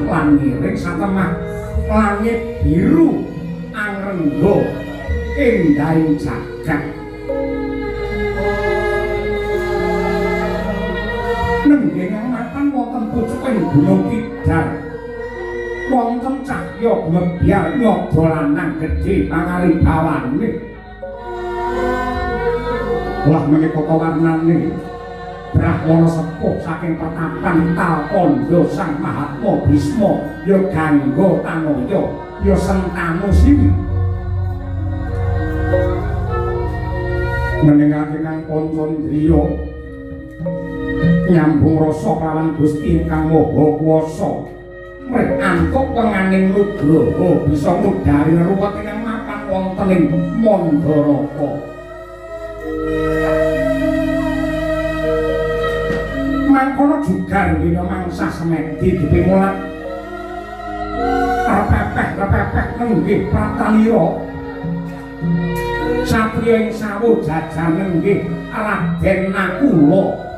mapan lan ngiring satemah langit biru angrengga endahing jagat. Nenggih mapan wonten pucuking Gunung Tidar. Wonten cahya glebyar nyada lanang gedhe pangaribawane. Wah menika warnane Brahmana sepuh saking pertapan Talpandha Sang Mahatma Bisma ya Gangga Tanaya ya Sentanu Siwi. Menengake kang pancandriya nyambung rasa kelawan Gusti ingkang Maha Kuwasa. Mrih antuk wenganing nugraha bisa ngudari ruwet ingkang mapan wonten ing Mandaraka. Mangkono jugar dina mangsah semedi dipimulat repepeh-repepeh nenggih pratanira. Satriya ing sawu jajan nenggih Raden Nakula.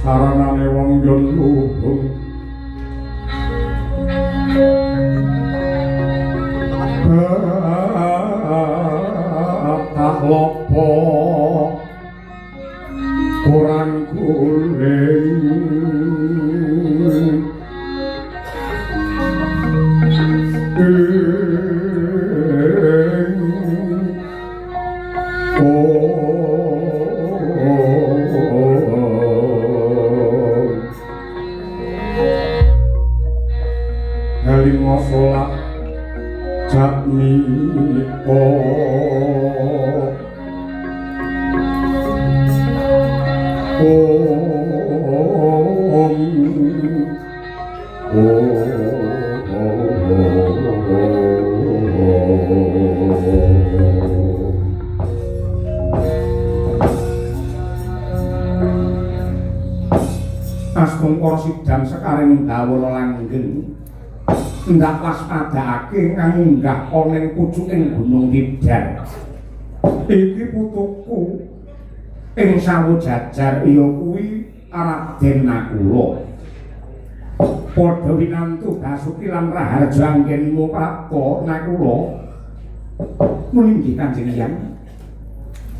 Saranane wong yen luhung tak lopo kurang guling Elingo salat jatmika Om Om. Astungkara sidang sekaring dawana langgeng ndak waspadakake ngunggah ana ing pucuking Gunung Tidar. Iki putuku ing sawu jajar ya kuwi Raden Nakula. Padha winantu Basuki lan Raharja anggenmu prapta Nakula. Mulinggih Kanjeng Hyang.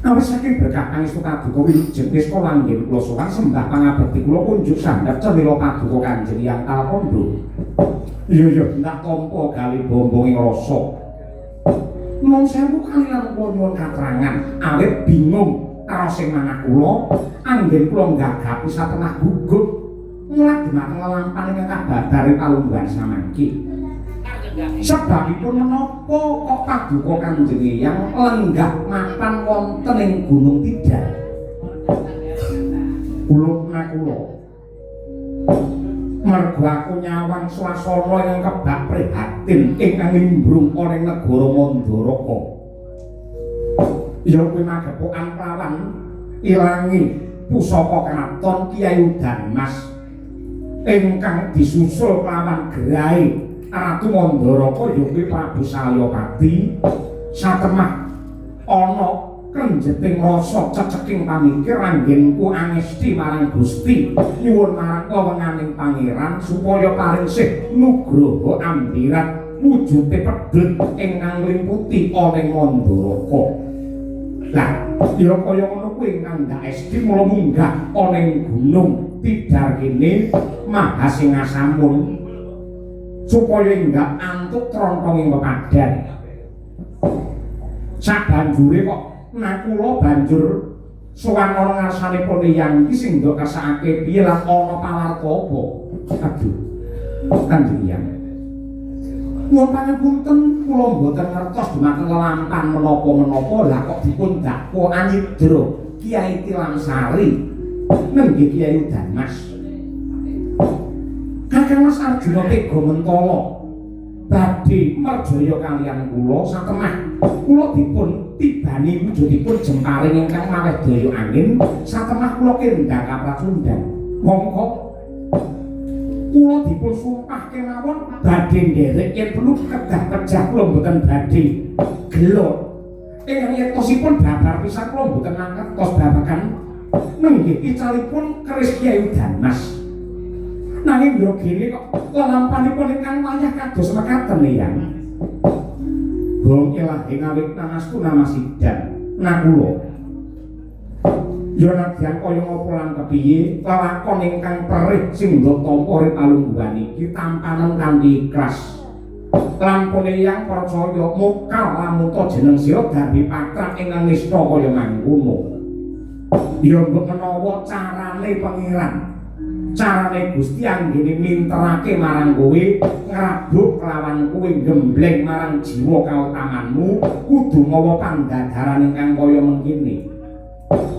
Awit saking berkah pangestu paduka wilujeng nista langgen kula sowan sembah pangabekti kula kunjuk sandhap cendela paduka Kanjeng Hyang Talpandha. Iya iya ndak tampa gawe bombong ing rasa. Nuwun sewu kaliyan kula nyuwun katrangan awit bingung karo sing manah kula anggen kula nggagapi satemah gugup mulat dumateng lelampahan ingkang kabadar palungguhan samangke. Sebabipun menapa kok paduka Kanjeng Hyang lenggah mapan wonten ing Gunung Tidar? Kula Nakula. Mergo aku nyawang swasana ingkang kebak prihatin ingkang nimbrung ana ing negara Mandaraka. Ya kuwi magepokan kelawan ilangi pusaka kraton Kyai Udanmas ingkang disusul kelawan grahe Ratu Mandaraka ya kuwi Prabu Salyapati. Satemah ana krenjeting rasa ceceking pamikir anggenku angesti marang Gusti nyuwun marang wewenganing pangeran supaya paring sih nugroho ambirat wujute pedhut ingkang nglimputi ana ing Mandaraka. Lah, ya kaya ngono kuwi ingkang ndak esti mula munggah ana ing gunung Tidar kene Mahasingasamun supaya enggak antuk trontong ing pepadhan. Sabanjure kok nakula banjur sowan ana ngarsanipun Eyang iki sing ndok kersakake piye lan ana pawarta apa? Aduh. Kanjeng Eyang. Nyuwun pangapunten kula mboten ngertos dumateng lelampan menapa-menapa lah kok dipun dakwa anyidra Kyai Tilamsari nenggih Kyai Udanmas. Kakang Mas Arjuna tega mentala badhe merjaya kaliyan kula satemah kula dipun tibani wujudipun jemparing ingkang maweh daya angin satemah kula kendhang kapracundhan. Mongko kula dipun sumpah kemawon badhe nderek yen perlu kedah pejah kula mboten badhe gelo. Ingkang yektosipun babar pisan kula mboten mangertos babagan nenggih icalipun keris Kyai Udanmas. Nanging grogene kok lelampanipun ingkang wayah kados mekaten Eyang. Bong ilahi ngawit namastu namasidan nakula. Ya nadyan kaya ngapa lan kepiye lelakon ingkang perih sing ndok tampa ring palungguhan iki tampanen kanthi ikhlas. Lampun Eyang percaya mokal lamun ta jeneng sira darbi patrap ingkang nista kaya mangkono. Ya mbok menawa carane pangeran, carane Gusti anggene minterake marang kowe, ngrabuk kelawan kowe, gembleng marang jiwa kautamanmu, kudu mawa pandadaran ingkang kaya mengkene.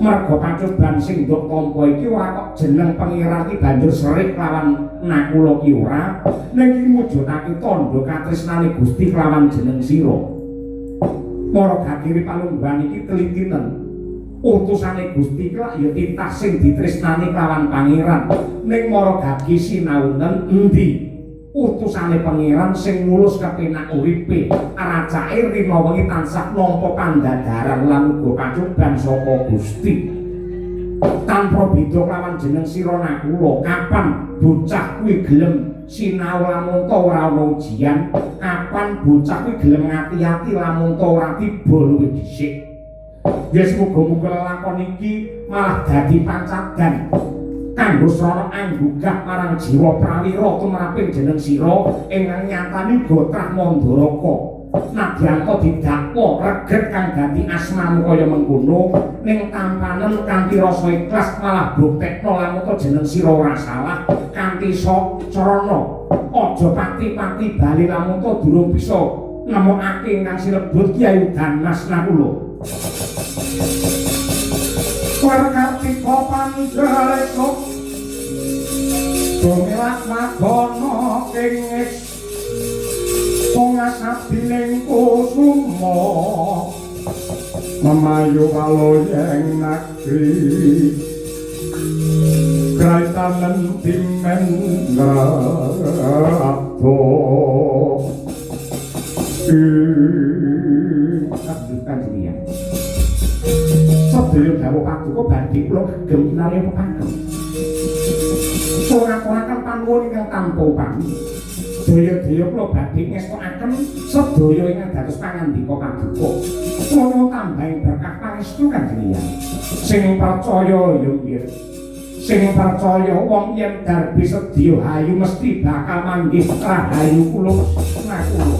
Merga pacoban sing ndok tampa iki ora kok jeneng pangeran iki banjur serik kelawan nakula ki ora, ning iki mujudake tandha katresnane Gusti kelawan jeneng sira. Para gakiri palungguhan iki telitinen. Utusane Gusti ki lak ya titah sing ditresnani kelawan pangeran, ning mara gagi sinaunen endi utusane pangeran sing mulus kepenak uripe, racake rina wengi tansah nampa pandadaran lan uga pacoban saka Gusti. Tanpa beda kelawan jeneng sira nakula, kapan bocah kuwi gelem sinau lamun ta ora ana ujian, kapan bocah kuwi gelem ngati-ati lamun ta ora tiba luwih dhisik. Ya semoga-moga lelakon iki malah dadi pancadan kanggo srana anggugah marang jiwa prawira tumraping jeneng sira ingkang nyatane uga trah Mandaraka. Nadyan ta didakwa reget kang dadi asmamu kaya mengkono, ning tampanen kanthi rasa ikhlas malah buktekno lamun ta jeneng sira ora salah kanthi srana aja pati-pati bali lamun ta durung bisa nemokake ingkang sinebut Kyai Udanmas nakula. Kartika panjaleka Gumelak magono kengis Pungasadining kusuma Memayu waloyeng nagri Kraitanen timen ngado. Kanjeng Sedaya dawuh paduka badhe kula gegem kinarya pepangken. Kula ngaturaken panuwun ingkang tanpa upami. Daya-daya kula badhe ngestokaken sedaya ingkang dados pangandika paduka. Kula nyuwun tambahing berkah pangestu Kanjeng Eyang. Sing percaya ya nggih. Sing percaya wong yen darbi sedya hayu mesti bakal manggih rahayu kula nakula.